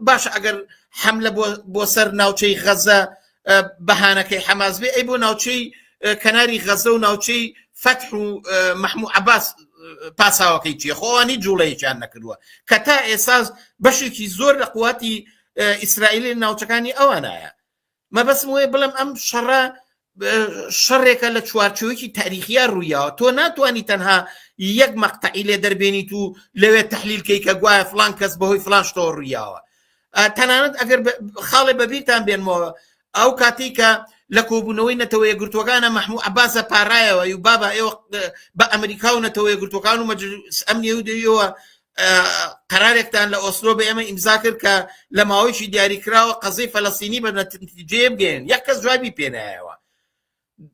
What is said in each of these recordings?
باشە ئەگەر حەملە بۆ سەر ناوچەی غەزە بەهانەکەی حەماس بێ ئەی بۆ ناوچەی کەناری غەزە و ناوچەی فەتح و مەحموو عەباس پاساوەکەی چییە خۆوانی جوڵەیەکیان نەکردووە کە تا ئێساس بەشێکی زۆر لە قوواتی ئیسرائیلی ناوچەکانی ئەوانایە مەبەستم وەیە بڵێم ئەم شەڕە شەڕێکە لە چوارچێوەیەکی تاریخیا ڕوویاوە تۆ ناتوانانی تەنها یەک مەقتەعی لێ دەربێنیت و لەوێ تحلیل کەی کە گوایە فلان کەس بەهۆی فلان شتەوە ڕوویاوە تەنانەت ئەگەر خاڵێ بەبیرتان بێنمەوە ئەو کاتێک کە لە کۆبوونەوەی نەتەوە یەکگرتووەکانە مەحموو عەباسە پارایەوە و بابا ئێوە بە ئەمریکا و نەتەوە یەکگرتووەکان و مەجلس ئەمنی و دەویەوە قەرارێکتان لە ئۆسلۆ بە ئێمە ئیمزا کرد کە لە ماوەیەکی دیاریکراوە قەزیەی فەلەستینی بە نەتیجەیە بگەیەن یەک کەس جوابی پێنایەوە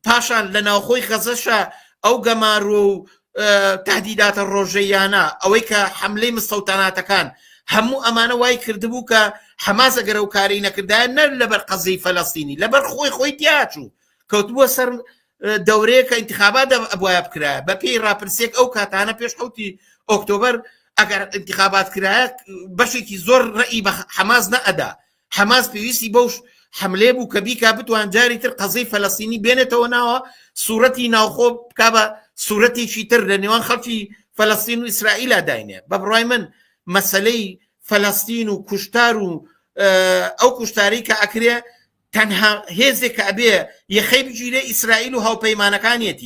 پاشان لە ناوخۆی غەزەشە ئەو گەمارۆ و تهدیداتە ڕۆژەیانە ئەوەی کە حملەی مستەوتەناتەکان هەموو ئەمانە وای کردبوو کە حەماس ئەگەر ئەو کاری نەکردایە نەر لەبەر قەزیەی فەلەستینی لەبەر خۆی خۆی تیاچوو کەوتبووە سەر دەورەیە کە ئینتخابات ئەبواە بکرایە بە پێی ڕاپرسێک ئەو کاتانە پێش حوتی ئۆکتۆبەر ئەگەر ئینتخابات کرایە بەشێکی زۆر ڕئی بە حەماس نەئەدا حەماس پێویستی بەوش حملێ بوو کە بیکا بتوان جاری تر قەزەی فەلەستینی بێنێتەوە ناوە سوورەتی ناوخۆ بکا بە سوورەتێکی تر لە نێوان خەڵکی فەلەستین و ئیسرائیلا داینێ بە بڕای من مەسلەی فەلەستین و کوشتار و ئەو کوشتاری کە ئەکرێ تەنها هێزێک کە ئەبێ یەخەی بگیرێ ئیسرائیل و هاوپەیمانەکانیەتی.